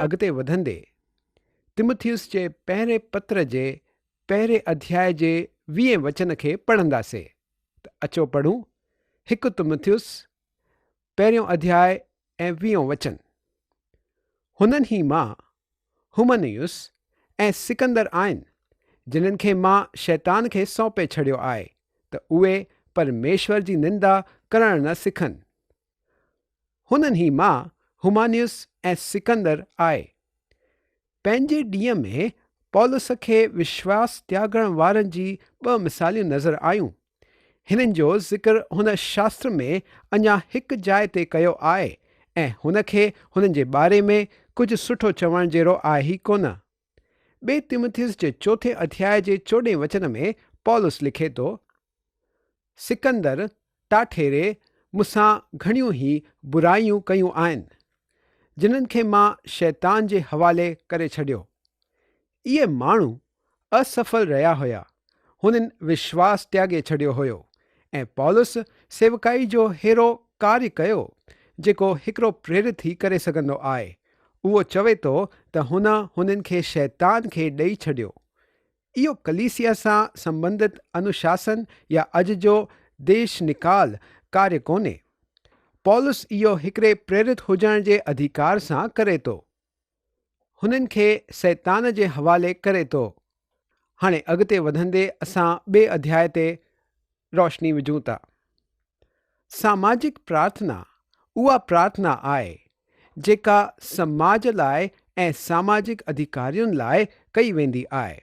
اڳتي وڌندي تمٿيس جي پهرين پتر جي پهرين اڌياء جي ويهين وچن کي پڙهنداسي. ته اچو پڙهون هڪ تمٿيس پهريون اڌياء ۽ ويهون وچن. هنن هي مان همنيوس ۽ سڪندر آهن، جنن کي مان شيطان کي سونپي ڇڏيو آهي ته اهي پرميشور جي نندا ڪرڻ نه سکن. هنن هي مان همانيوس ۽ سڪندر آهي. پنهنجي ڏينهن ۾ پولس کي وشواس تياڳڻ وارن جي ٻه مثاليون نظر آيون. هنن جو ذڪر هن شاستر ۾ اڃا هڪ جاء تي ڪيو آهي ۽ هن کي هنن جي باري ۾ ڪجهه سٺو چوڻ جهڙو آهي ئي ڪونه. ٻئي تيموٿيس جي چوٿين اڌياء جي چوڏهين وچن ۾ پولس لکي ٿو، سڪندر ٽاٺيري مون سان گهڻيون ئي برايون ڪيون آهن، جنھن کي مان شيطان جي حوالي ڪري ڇڏيو. اهي ماڻهو اسڦل رهيا هيا، هنن وشواس تياڳي ڇڏيو هيو ۽ پولس سيوڪائي جو ههڙو ڪاريه ڪيو، جيڪو هڪڙو پريرت ئي ڪري سگهندو آهي. اهو چوي ٿو ته هن هنن کي شيطان کي ڏئي ڇڏيو. اهو ڪليسيا سان سنٻنڌت انوشاسن يا اڄ جو ديش نڪال ڪاريه ڪونهي. پولس اهو هڪڙي پريرت هجڻ جي اڌيڪار سان ڪري ٿو. هنن کي شيطان جي حوالي ڪري ٿو. هاڻي اڳتي وڌندي اسان ٻئي اڌياء تي روشني وجهون ٿا. ساماجڪ پرارٿنا اها پرارٿنا آهي جيڪا سماج لاء ۽ ساماجڪ اڌيڪارين لاء ڪئي ويندي آهي.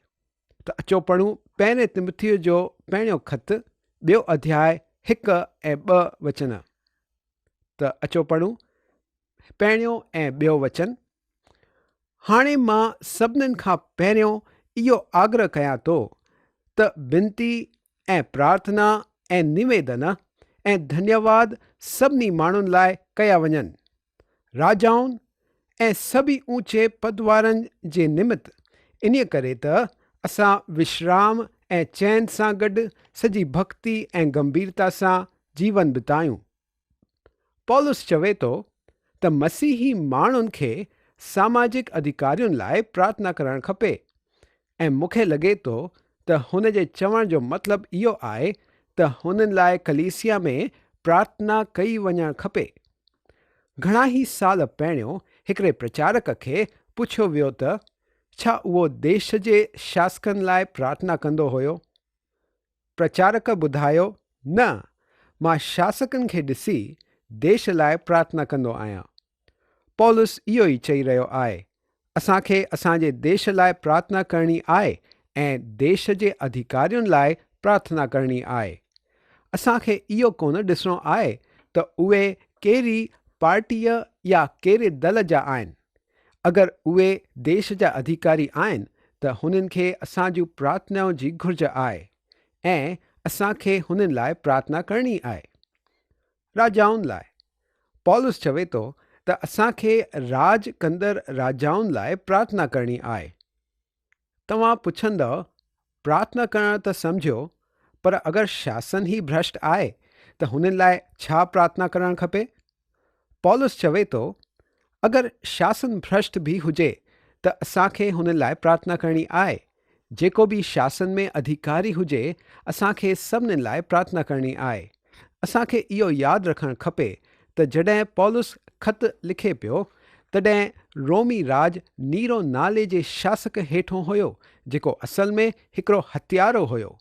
ته اچو پڙهون پهرين تمٿيء جو پهريون خط ٻيو اڌياء هڪ ۽ ٻه وچن. ته اچو پڙهون پهريون ۽ ٻيو وچن، هاڻي مان سڀنين کان پهريون اهو آگرهه ڪيان ٿو ته بنتي ۽ پرارٿنا ۽ نويدن ۽ ڌنيواد سڀني ماڻهن لاء ڪيا وڃن، راجائن ۽ سڀئي اوچي پد وارن جي نمت، انهيء ڪري ته اسان وشرام ۽ چين سان گڏ سڄي ڀڳتي ۽ گنڀيرتا سان جيون بتايون. پولس چوي ٿو ته مسيحي ماڻهن کي ساماجڪ اڌيڪارين لاء پرارٿنا ڪرڻ کپي ۽ مون کي لڳي ٿو ته هن جي چوڻ جو مطلب اهو آهي ته هنن لاء ڪليسيا ۾ پرارٿنا ڪئي وڃڻ کپي. گهڻا ئي سال پهريون هڪڙي پرچارڪ کي پڇيو ويو ته ڇا اهو ديش جي شاسڪن لاء پرارٿنا ڪندو هيو؟ پرچارڪ ٻڌايو، نه، مان شاسڪن کي ڏسي ديش لاء پرارٿنا ڪندو آهيان. پولس اهو ئي چئي رهيو آهي، اسان کي اسان جي ديش لاء پرارٿنا ڪرڻي آهي ۽ ديش جي اڌيڪارين لاء پرارٿنا ڪرڻي آهي. اسان کي اهو ڪونه ڏسڻو آهي ته اهي ڪهڙي پارٽيء يا ڪهڙي دل جا آهن. اگر اهي ديش جا اڌيڪاري آهن ته هنن کي اسان جون پرارٿنائن جي گهرج آهي ۽ اسان کي هنن لاء پرارٿنا ڪرڻي آهي. راجائن لاء، پولس چوي ٿو ته اسان کي راڄ ڪندڙ راجائن لاء پرارٿنا ڪرڻي آهي. توهان پڇندؤ، پرارٿنا ڪرڻ ته سمجهيو، پر اگر شاسن ئي ڀرشٽ آهي ته هنن لاء ڇا پرارٿنا ڪرڻ کپي؟ پولس چوي ٿو، اگر شاسن ڀرشٽ به هجي ته اسان کي هنن لاء پرارٿنا ڪرڻي آهي. جيڪو به شاسن ۾ اڌيڪاري هجي، اسان کي سڀنين لاء پرارٿنا ڪرڻي آهي. اسان کي اهو ياد رکڻ کپي ته جڏهن پولس خط لکي پيو، تڏهن رومي راڄ نيرو نالي جي شاسڪ هيٺون هيو، جيڪو اصل ۾ هڪڙو هتيارو هيو.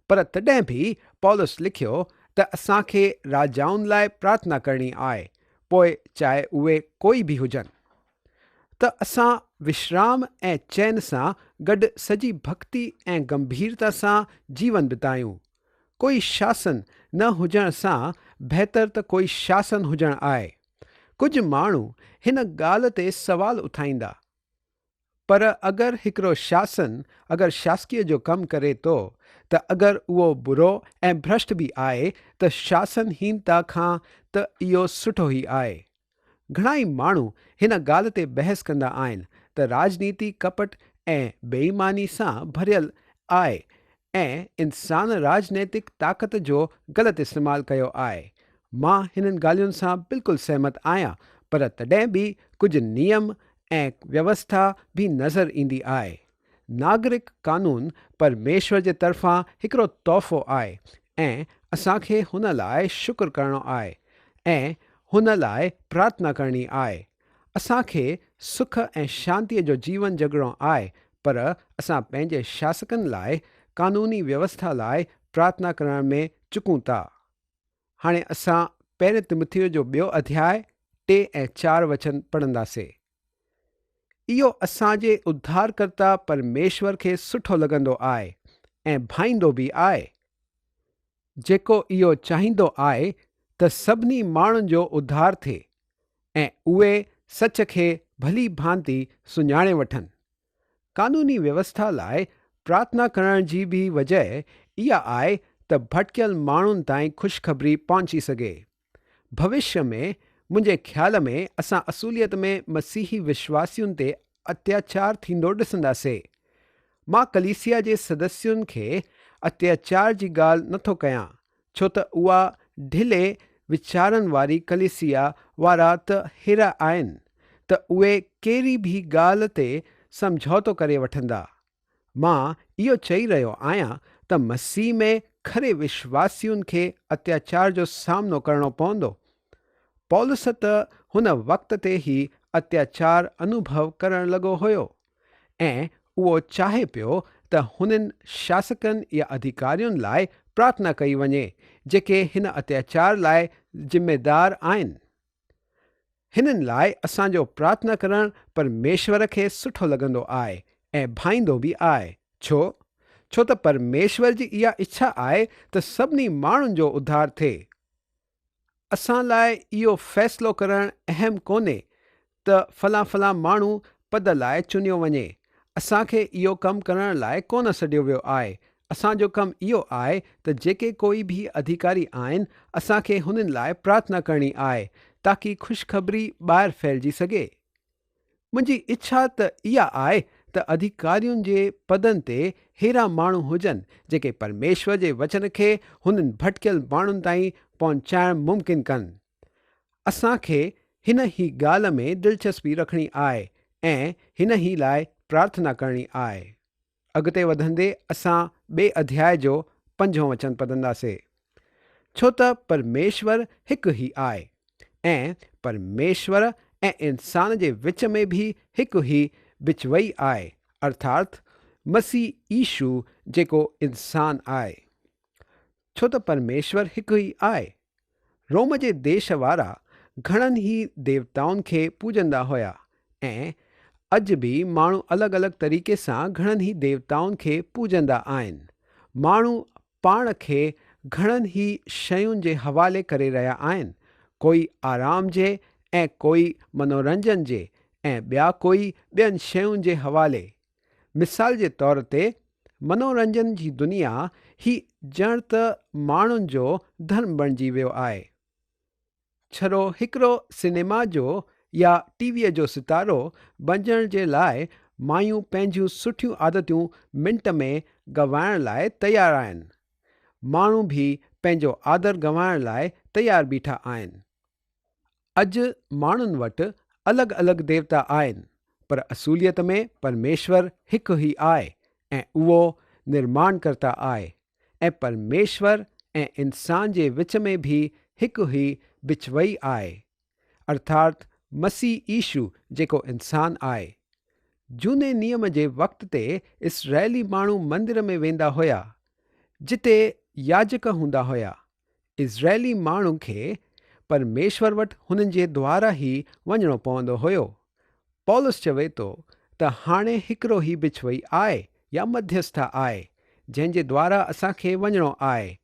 پر تڏهن به پولس لکيو ته اسان کي راجائن لاء پرارٿنا ڪرڻي آهي، پوء چاهي اهي ڪوئي به هجن. ته اسان وشرام ۽ چين سان گڏ سڄي ڀڳتي ۽ گنڀيرتا سان جيون بتايون. ڪوئي شاسن نه هجڻ سان بهتر ته ڪوئي شاسن هجڻ آهي. ڪجهه ماڻهو هن ڳالهه تي سوال اٿائيندا. پر اگر هڪڙو شاسن اگر شاسڪيء جو ڪم ڪري ٿو ته اگر اهو برو ۽ ڀرشٽ به آهي ته شاسن هينتا کان ته اهو سٺو ئي آهي. گهڻائي ماڻهو هن ڳالهه تي بحث ڪندا آهن ته راڄنيتي ڪپٽ ۽ بي ايماني سان ڀريل آهي ۽ انسان راڄنيتڪ طاقت جو غلط استعمال ڪيو آهي. مان هنن ڳالهين سان بلڪل سهمت آهيان پر تڏهن به ڪجهه نيم ۽ ويوسٿا به نظر ايندي آهي. ناگرڪ قانون پرميشور جي طرفان هڪڙو تحفو آهي ۽ اسان کي هن لاء شڪر ڪرڻو آهي ۽ هن لاء پرارٿنا ڪرڻي آهي. اسان کي سک ۽ شانتيء جو جيون جڳڻو آهي پر اسان پنهنجي شاسڪن لاء قانوني ويوسٿا لاء پرارٿنا ڪرڻ ۾ چڪون ٿا. هاڻي اسان پهرين تمٿيء جو ٻيو اڌياء 3 ۽ 4 وچن پڙهنداسي. اهو اسان جي اڌارڪرتا پرميشور کي سٺو لڳندو آهي ۽ ڀائيندو به آهي، جيڪو اهو چاهيندو آهي ته سڀني ماڻهن جو اڌار ٿئي ۽ اهي سچ کي ڀلي ڀانتي سڃاڻي وٺن. قانوني ويوسٿا لاء پرارٿنا ڪرڻ جي به وجهه اها آهي ته ڀٽڪيل ماڻهن تائين خوشخبري پهچي سگهي. ڀوشيه ۾ منهنجي خيال ۾ اسان اصوليت ۾ مسيحي وشواسين تي اتياچار ٿيندو ڏسنداسي. مان ڪليسيا جي سدسين کي اتياچار جي ڳالهه نٿو ڪيان ڇو ته اها ڍلي ويچارن واري ڪليسيا وارا ته هيرا آهن ته اهي ڪهڙي به ڳالهه تي سمجهوتو ڪري وٺندا. مان اهو چئي رهيو آهيان ته مسيح ۾ کري وشواسين کي اتياچار جو سامنو ڪرڻو پوندو. پولس ته هن وقت تي هي اتياچار انوڀو ڪرڻ لڳو هيو. ۽ اهو چاهي پيو ته هنن شاسڪن يا اڌيڪارين لاء پرارٿنا ڪئي وڃي جيڪي هن اتياچار لاء ذميدار آهن. هنن لاء اسان جو پرارٿنا ڪرڻ پرميشور کي سٺو لڳندو آهي ۽ ڀائيندو به آهي. ڇو؟ ڇو ته پرميشور جي اها اڇا آهي ته سڀني ماڻهن جو اڌار ٿئي. اسان لاء اهو فيصلو ڪرڻ اهم ڪونهي ته فلان فلان ماڻهو پد لاء چونيو وڃي. اسان کي اهو ڪم ڪرڻ لاء ڪونه سڏيو ويو آهي. اسان جو ڪم اهو آهي ته جيڪي ڪوئي به اڌيڪاري آهن، اسان کي هنن لاء پرارٿنا ڪرڻي آهي، تاڪي خوشخبري ٻاهر ڦهلجي سگهي. منهنجي اڇا ته اها آهي ته اڌيڪارين جي پدن تي ههڙا ماڻهو هجن جيڪي پرميشور جي وچن کي هنن ڀٽڪيل ماڻهن تائين پهچائڻ ممڪن ڪن. اسان کي هن هي ڳالهه ۾ دلچسپي رکڻي آهي ۽ هن هي لاء پرارٿنا ڪرڻي آهي. اڳتي وڌندي اسان ٻئي اڌياء جو پنجون وچن پڙهنداسي. ڇو ته پرميشور هڪ ئي آهي ۽ پرميشور ۽ انسان جي وچ ۾ به هڪ ئي بچوئي آهي، ارٿات مسيح يشو جيڪو انسان آهي. ڇو ته پرميشور هڪ ئي آهي. روم جي ديش وارا گهڻن ئي ديوتائن کي پوڄندا هيا ۽ اڄ به ماڻهو الڳ الڳ طريقي سان گهڻن ئي ديوتائن کي پوڄندا آهن. ماڻهو پاڻ کي گهڻن ئي شين جي حوالي ڪري رهيا آهن، ڪوئي آرام جي ۽ ڪوئي منورنجن جي ۽ ٻيا ڪوئي ٻين شين جي حوالي. مثال جي طور تي منورنجن جي دنيا هي ڄڻ ته ماڻهن جو ڌرم بڻجي ويو آهي. ڇڙو هڪڙو سئنيما جو يا ٽي ويء جو ستارو بڻجڻ جي لاء مايون پنهنجيون سٺيون عادتون منٽ ۾ گنوائڻ لاء تيار آهن. ماڻهو به پنهنجو آدر گنوائڻ لاء تيار بيٺا آهن. اڄ ماڻهن وٽ الڳ الڳ ديوتا آهن، پر اصوليت ۾ پرميشور هڪ ئي آهي ۽ اهو نرماڻڪرتا آهي ۽ پرميشور ۽ انسان جي وچ ۾ به هڪ ئي بچوئي آهي، ارٿات مسيح يشو جيڪو انسان آهي. جهوني نيم جي وقت تي اسرائيلي ماڻهو مندر ۾ ويندا هيا، جتي ياجڪ هوندا هيا. اسرائيلي ماڻهن کي پرميشور وٽ هنن جي دوارا ئي وڃڻو پوندو هيو. پولس چوي ٿو ته هاڻي هڪڙو ئي بچوئي آهي يا مڌيسٿا آهي، جنهن جي دوارا اسان کي وڃڻو آهي.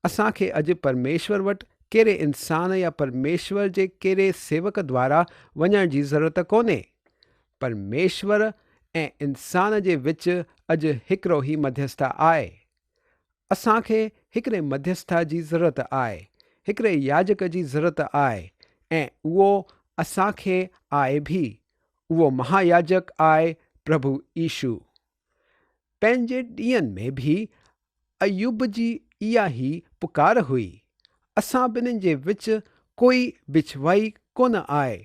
اسان کي اڄ پرميشور وٽ ڪهڙي انسان يا پرميشور جي ڪهڙي سيوڪ دوارا وڃڻ جي ضرورت ڪونهي. پرميشور ۽ انسان جي وچ اڄ هڪڙو ئي مڌيسٿا آهي. اسان کي هڪڙي مڌيسٿا جي ضرورت آهي، هڪڙي ياجڪ جي ضرورت آهي ۽ اهو اسان کي آهي به، اهو مهاياجڪ آهي پرڀو يشو. پنهنجي ڏينهن ۾ به ايوب جي اها ئي پڪار هئي، اسان ٻنهين جي وچ ڪوئي بچوائي ڪونه آهي،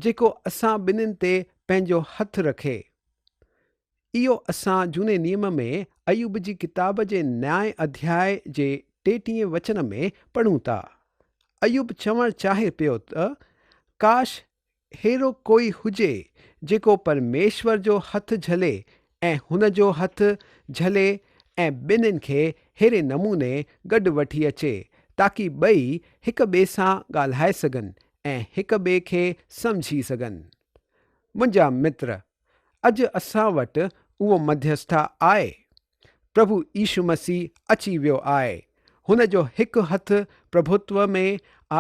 جيڪو اسان ٻنهين تي پنهنجو هٿ رکي. اهو اسان جهوني نيم ۾ ايوب جي ڪتاب جي نائين اڌياء جي ٽيٽيهين وچن ۾ پڙهون ٿا. ايوب چوڻ چاهي پيو ته ڪاش ههڙو ڪوئي هجي جيڪو پرميشور جو هٿ جهلي ۽ هن جو هٿ جهلي ۽ ٻنهين کي ههڙي نموني گڏ وٺي اچي تاڪي ٻئي هڪ ٻئي سان ڳالهائي سگهن ۽ هڪ ٻئي کي سمجهي سگهن. منهنجا متر! اڄ اسان وٽ اهو مڌيسٿا آهي. پرڀو يشو مسيح اچي ويو آهي. هن جو هڪ هٿ پرڀوتو ۾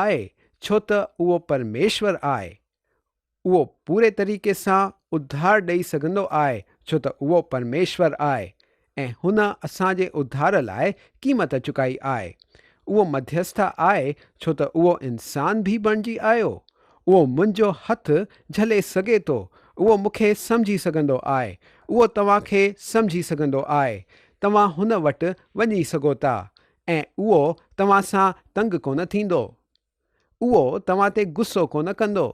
آهي ڇو ته اهو پرميشور آهي. اهو پوري طريقي سان اڌار ڏئي سگهندو آهي ڇو ته اهو پرميشور آهي ۽ هن اسان جي اڌار لاء قيمت چڪائي آهي. اهو مڌيسٿا آهي ڇو ته اهو انسان به بڻجي آيو. اهو منهنجو هٿ جهلي سگهي ٿو، اهو مون کي سمجهي سگهندو آهي، اهو توهان کي سمجهي سگهندو آهي، توهان هن وٽ وڃي سگهو ٿا ۽ اهو توهان سان تنگ ڪونه ٿيندو. اهو توهان تي غصو ڪونه ڪندو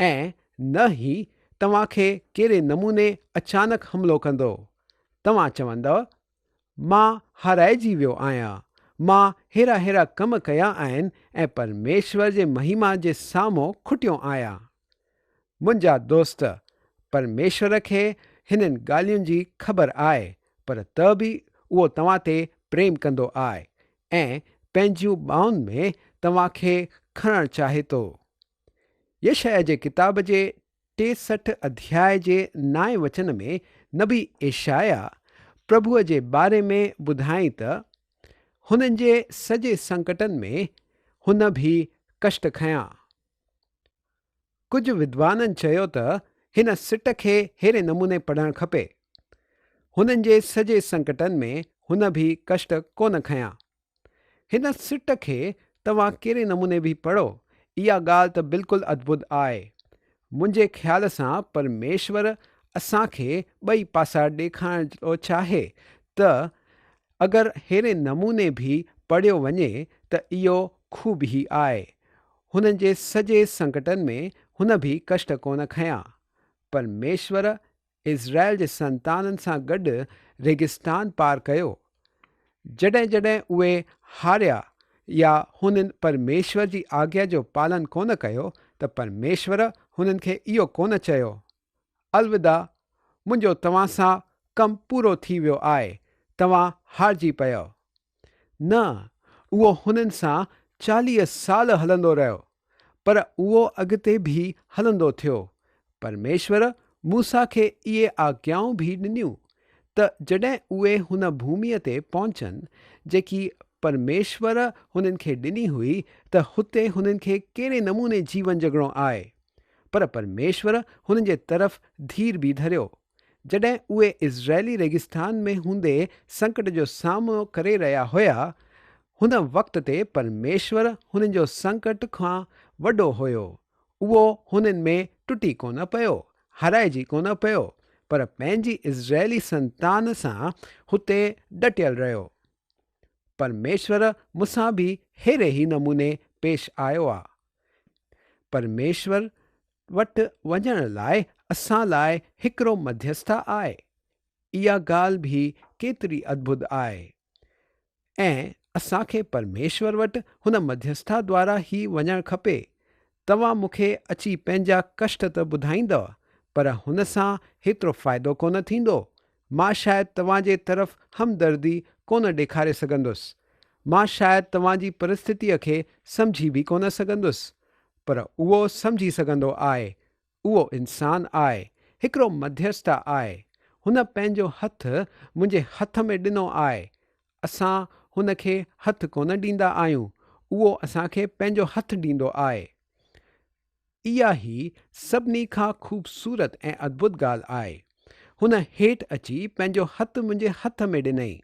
۽ نه ئي توهان کي ڪهڙي نموني اچانڪ حملو ڪندو. توهان چوندؤ، مان هارائجي ويو آهيان، مان ههڙا ههڙا ڪم ڪيا آهن ۽ پرميشور جي مهما جي سامهون کٽيو آهيان. منهنجا دوست، پرميشور کي هنن ڳالهين جي خبر آهي، پر ته به اهو توهان تي پريم ڪندو آهي ۽ پنهنجيون ٻانهن ۾ توهان کي کڻڻ چاهي ٿو. يشعيا جي ڪتاب جي 63 اڌياء جي نائين وچن ۾ نبي ايشعيا پرڀوء جي باري ۾ ٻڌائين ته، هنن جي سڄي سنڪٽن ۾ هن به ڪشٽ کنيا. ڪجهه ودوانن چيو ته هن سٽ کي ههڙي نموني پڙهڻ کپي، هنن جي سڄي سنڪٽن ۾ هن به ڪشٽ ڪونه کنيا. هن سٽ کي توهان ڪهڙي نموني به پڙهو، اها ڳالهه ته بلڪل ادڀت آهي. منهنجي خيال سان پرميشور اسان کي ٻئي پاسا ڏيکارڻ ٿو چاهي ته اگر ههڙي نموني به پڙهيو وڃي ته اهو خوب ئي آهي. هنن جي سڄي سنڪٽن ۾ هن به ڪشٽ ڪونه کنيا. پرميشور اسرائيل جي سنتانن سان گڏ ريگستان پار ڪيو. جڏهن جڏهن اهي هاريا يا هنن پرميشور جي آگيا جو پالن ڪونه ڪيو ته پرميشور هنن کي اهو ڪونه چيو، الوداع، منهنجو توهان سان ڪم پورو ٿي ويو آهي، توهان هارجي پيؤ. نه، اهو هنن سان 40 سال هلندو رهيو، پر اهو اڳتي به هلندو ٿيو. پرميشور موسيٰ کي اهي آگيائون به ڏنيون ته جڏهن اهي هن ڀوميء تي پهچن، جيڪي پرميشور هنن کي ڏني هئي، ته هتي هنن کي ڪهڙي نموني جيون جڳڻو آهي. پر پرميشور هنن جي طرف ڌير به ڌريو. جڏهن اهي اسرائيلي ريگستان ۾ هوندي سنڪٽ جو سامنو ڪري رهيا هيا، هن وقت تي پرميشور هنن جو سنڪٽ کان وڏو هيو. اهو هنن ۾ ٽٽي ڪونه پيو، هارائجي ڪونه پيو، پر پنهنجي اسرائيلي سنتان سان هتي ڊٽيل رهيو. پرميشور مون سان به ههڙي ئي نموني پيش آيو آ. پرميشور وٽ وڃڻ لاء اسان لاء هڪڙو مڌيسٿا آهي. اها ڳالهه به ڪيتري ادڀت آهي. ۽ اسان کي پرميشور وٽ هن مڌيسٿا دوارا ئي وڃڻ کپي. توهان مون کي اچي پنهنجا ڪشٽ ته ٻڌائيندؤ، پر هن سان هيترو فائدو ڪونه ٿيندو. مان شايد توهان جي طرف همدردي ڪونه ڏيکاري سگهندس. مان شايد توهان جي پرسٿتيء کي سمجهي به ڪونه سگهندس. پر اهو سمجهي سگهندو آهي. اهو انسان آهي. هڪڙو مڌيسٿ آهي. هن پنهنجو هٿ منهنجي هٿ ۾ ڏنو آهي. اسان هن کي هٿ ڪونه ڏيندا آهيون. اهو اسان کي پنهنجو هٿ ڏيندو آهي. اها ئي سڀني کان خوبصورت ۽ ادڀت ڳالهه آهي. هن هيٺ اچي پنهنجو هٿ منهنجي هٿ ۾ ڏنائين.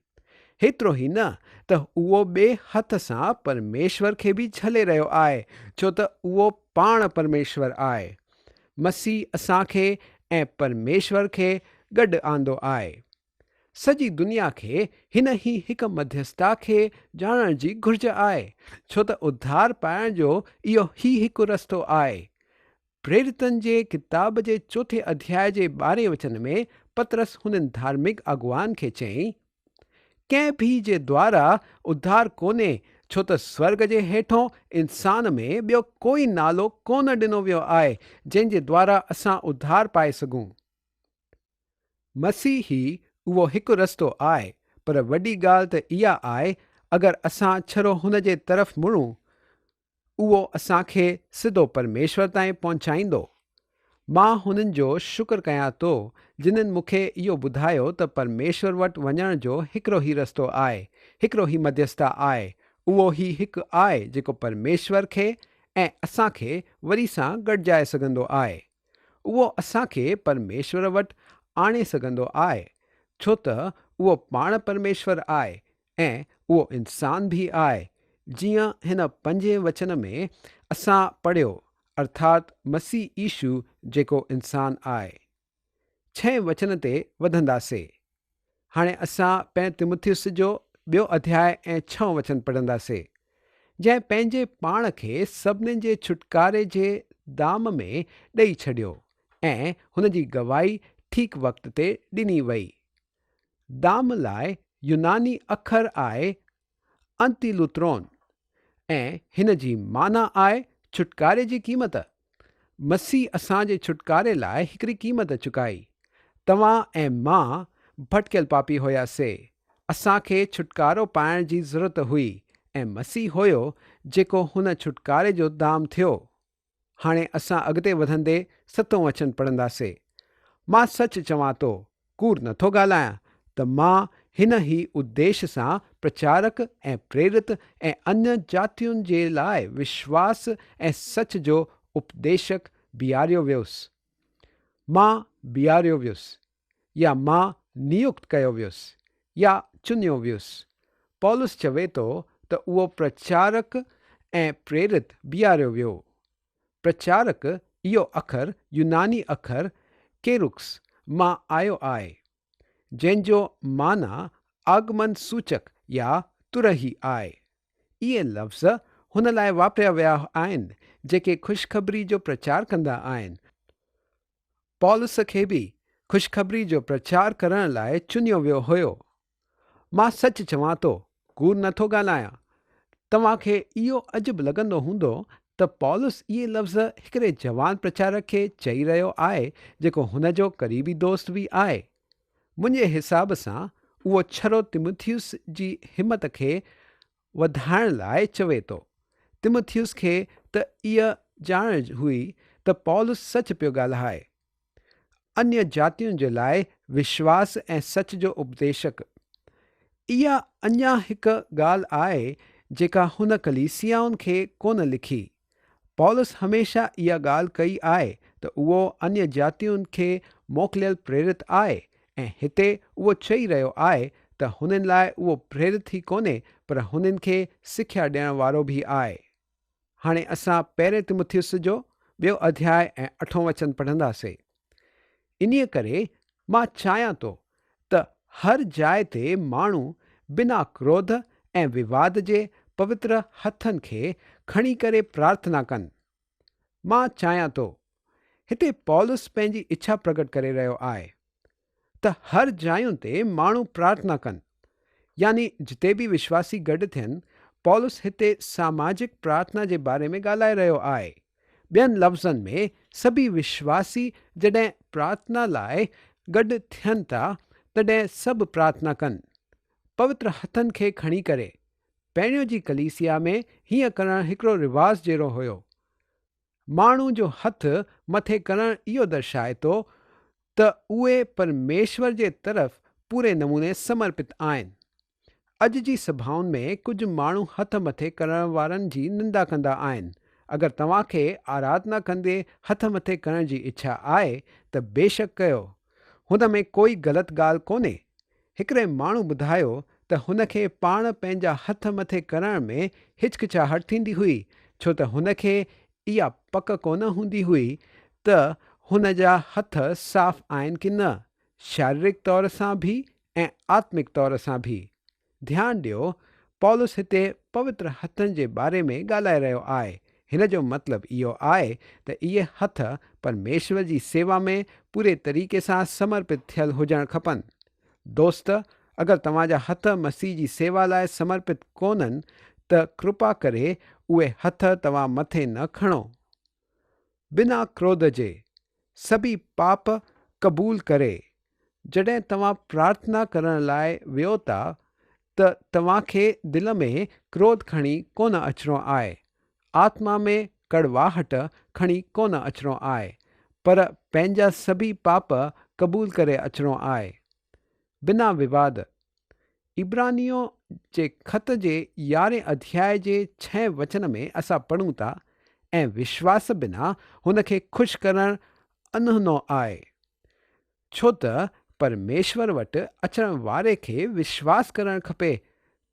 هيترو ئي نه ته اهو ٻئي هٿ سان پرميشور کي به جهلي رهيو آهي، ڇو ته اهو پاڻ پرميشور آهي. مسيح اسان کي ۽ پرميشور کي گڏ آندو آهي. سڄي دنيا کي هن ئي هڪ مڌيسٿا کي ڄاڻڻ جي گهرج آهي، ڇو ته اڌار پائڻ جو اهو ئي هڪ رستو آهي. پريرتن جي ڪتاب جي چوٿين اڌياء جي ٻارهين وچن ۾ پطرس هنن ڌارمڪ اڳواڻن کي چيائين، ڪنهن به جي دوارا اڌار ڪونهي، ڇو ته سورڳ جي هيٺون انسان ۾ ٻيو ڪوئي نالو ڪونه ڏنو ويو آهي، جنهن جي دوارا اسان اڌار پائي سگهون. مسيح ئي اهو هڪ رستو آهي، پر وڏي ڳالهه ته اها آهي اگر اسان ڇڙو هن جي طرف مڙون، اهو اسان کي سڌو پرميشور تائين پهچائيندو. مان هنن جو شڪر ڪيان ٿو جنن مون کي اهو ٻڌايو ته پرميشور وٽ وڃڻ جو هڪڙو ئي رستو آهي، هڪڙو ئي مڌيستا آهي، اهو ئي هڪ آهي جيڪو پرميشور کي ۽ اسان کي وري سان گڏجائي سگهندو آهي. اهو اسان کي پرميشور وٽ آڻي سگهندو آهي، ڇو ته اهو پاڻ پرميشور آهي ۽ اهو انسان به آهي، جيئن هن پنجين وچن ۾ اسان پڙهيو، ارٿات مسيح يشو جيڪو انسان آهي. ڇهين وچن تي وڌنداسي. هاڻي اسان پهرين تيموٿيس جو ٻيو اڌياء ۽ ڇهون وچن پڙهنداسي. جنهن پنهنجي پاڻ کي سڀنين جي ڇوٽڪاري جي دام ۾ ڏئي ڇڏيو ۽ هن جي گواهي ٺيڪ وقت تي ڏني وئي. دام لاء يوناني اکر آهي انتيلوترون ۽ هن جي معنيٰ آهي ڇوٽڪاري جي قيمت. مسيح اسان جي ڇوٽڪاري لاء هڪڙي قيمت چڪائي. توهان ۽ مان ڀٽڪيل پاپي هياسي. اسان کي ڇوٽڪارو پائڻ جي ضرورت هئي ۽ مسيح هيو جيڪو هن ڇوٽڪاري جو دام ٿيو. هاڻي اسان اڳتي وڌندي ستون وچن پڙهنداسي. مان سچ چوان ٿو، ڪوڙ نٿو ڳالهايان، ته مان هن ئي اديش سان پرچارڪ ۽ پريرت ۽ انيه جاتين جي لاء وشواس ۽ سچ جو اپديشڪ بيهاريو ويس. مان بيهاريو ويس، يا مان نيوڪت ڪيو ويس، يا چنيو ويس. پولس چوي ٿو ته اهو پرچارڪ ۽ پريرت بيهاريو ويو. پرچارڪ اهو اکر يوناني اکر ڪيروڪس مان آيو آهي، جنهن جو معنيٰ آگمن سوچڪ يا ترهي آهي. اهي لفظ هن لاء واپريا ويا آهن جيڪي خوشخبري جو پرچار ڪندا آهن. پولس کي به خوشخبري جو پرچار ڪرڻ لاء چنيو ويو هيو. مان سچ چوان ٿو، ڪوڙ نه ٿو ڳالهايان. توهان کي اهو عجب لڳندو هوندو ته پولس اهي لفظ هڪڙي جوان پرچارڪ کي چئي رهيو آهي جيڪو هن جو قريبي دوست به آهي. منهنجي حساب سان اهو ڇڙو تيموٿيس جي همت کي وڌائڻ لاء چوي ٿو. تيموٿيس کي ته اها ڄاڻ هئي ته پولس سچ پيو ڳالهائي. انيه جاتين جي لاء وشواس ۽ سچ جو اپديشڪ. اها اڃا هڪ ڳالهه آهي جيڪا هن ڪليسيائن کي ڪونه لکي. پولس هميشه اها ڳالهه ڪئي آهي ته اهو انيه جاتين کي موڪليل پريرت آهي ۽ هتي اهو چئي رهيو آهي ته هنن لاء اهو پريرت ئي ڪونهي پر هنن کي سکيا ڏيڻ وارو به آهي. هاڻي اسان پهرين تيموٿيس جو ٻيو اڌياء ۽ اٺون وچن پڙهنداسين. انهيء ڪري مان چاهيان ٿو ته هر جاء تي ماڻهو بنا ڪروڌ ۽ وواد جي پوتر هٿن کي کڻي ڪري پرارٿنا ڪن. مان چاهيان ٿو. هتي پولس پنهنجي اڇا پرگٽ ڪري رهيو آهي ته هر جاين تي ماڻهو پرارٿنا ڪن. يعني جتي به وشواسي گڏ ٿين، پولس هتي ساماجڪ پرارٿنا جي باري ۾ ڳالهائي رهيو آهي. ٻين لفظن ۾ سڀيئي وشواسي جڏهن پرارٿنا لاء گڏ ٿين ٿا تڏهن سڀ پرارٿنا ڪن، پوتر هٿن کي کڻي ڪري. پهريون جي ڪليسيا ۾ هيئن ڪرڻ هڪڙو رواج جهڙو هيو. ماڻهو جو هٿ مٿي ڪرڻ اهو درشائي ٿو ته اهي پرميشور جي طرف پوري نموني سمرپت آهن. اڄ جي سڀائن ۾ ڪجهه ماڻهو هٿ مٿي ڪرڻ وارن جي نندا ڪندا آهن. اگر توهان کي آراڌنا ڪندي هٿ مٿي ڪرڻ جي اڇا آهي ته بيشڪ ڪيو. هن ۾ ڪوئي غلط ڳالهه ڪونهي. هڪڙي ماڻهو ٻڌايو ته هن کي پاڻ پنهنجا هٿ مٿي ڪرڻ ۾ هچڪچاهٽ ٿيندي هئي ڇو ته هن کي اها پڪ ڪونه هوندي هئي ته هن جا هٿ صاف آهن ڪي نه، شاريرڪ طور سان به ۽ آتمڪ طور سان به. ڌيان ڏيو، پولس هتي پوتر هٿن جي باري ۾ ڳالهائي رهيو آهي. هن جو مطلب اهو آهي ته اهي هٿ پرميشور جي سيوا ۾ پوري طريقي سان سمرپت ٿيل هجڻ کپن. دوست، اگر توهان جا هٿ مسيح جي سيوا لاء سمرپت ڪونهن ته ڪرپا ڪري اهي هٿ توهان مٿي نه کڻو. بنا ڪروڌ جي، سڀيئي پاپ قبول ڪري، جڏهن توهان پرارٿنا ڪرڻ لاء ويهو ٿا ته توهان کي دل ۾ ڪروڌ کڻي ڪونه اچڻو آهي، آتما ۾ ڪڙواهٽ کڻي ڪونه اچڻو آهي، پر پنهنجا سڀيئي پاپ قبول ڪري اچڻو آهي. بنا وواد. عبرانيون جي خط جي يارهين اڌياء جي ڇهين وچن ۾ اسان پڙهون ٿا، ۽ وشواس بنا هن کي خوش ڪرڻ انهنو آهي، ڇو ته پرميشور وٽ اچڻ واري کي وشواس ڪرڻ کپي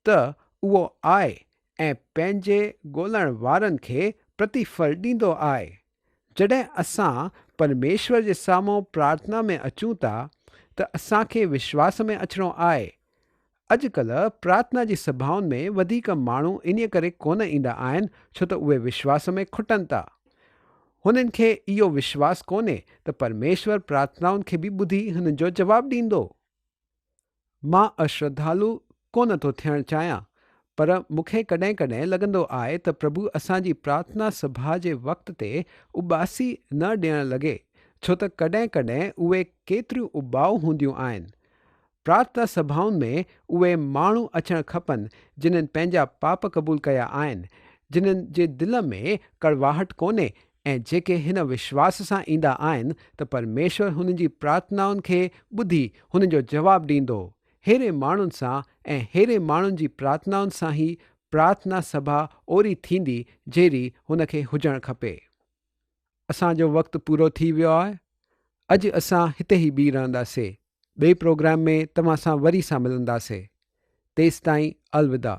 ته اهو آهي ۽ پنهنجي ڳولڻ وارن کي پرتيڦل ڏيندو آهي. جڏهن اسان پرميشور جي سامهون پرارٿنا ۾ اچون ٿا ته اسان کي وشواس ۾ اچڻو آهي. اڄڪلهه پرارٿنا جي سڀائن ۾ وڌيڪ ماڻهو انهيء ڪري ڪونه ايندا آهن ڇو ته اهي وشواس ۾ کٽن ٿا. هنن کي اهو وشواس ڪونهي ته پرميشور پرارٿنائن کي به ٻڌي هنن جو جواب ڏيندو. مان اشرڌالو ڪونه ٿو ٿيڻ چاهيان، پر مون کي ڪڏهن ڪڏهن لڳندو آهي ته پرڀو اسان جي پرارٿنا سڀا جي وقت تي اٻاسي نه ڏيڻ لڳي، ڇو ته ڪڏهن ڪڏهن اهي ڪيتريون اٻائو هونديون آهن. پرارٿنا سڀائن ۾ اهي ماڻهو اچڻ کپن جنھن پنهنجا پاپ قبول ڪيا آهن، جنھن جي دل ۾ ڪڙواهٽ ڪونهي ۽ جيڪي هن وشواس سان ايندا آهن ته پرميشور هنن جي پرارٿنائن کي ٻڌي هنن جو جواب ڏيندو. ههڙي ماڻهن سان ۽ ههڙي ماڻهن جي پرارٿنائن سان ئي پرارٿنا سڀا اوري ٿيندي جهڙي هن کي هجڻ کپي. اسان جو وقت پورو ٿي ويو آهي. اڄ اسان هتي ئي بيهي رهنداسي. ٻئي پروگرام ۾ توهان سان وري سان ملنداسي. تيستائين الوداع.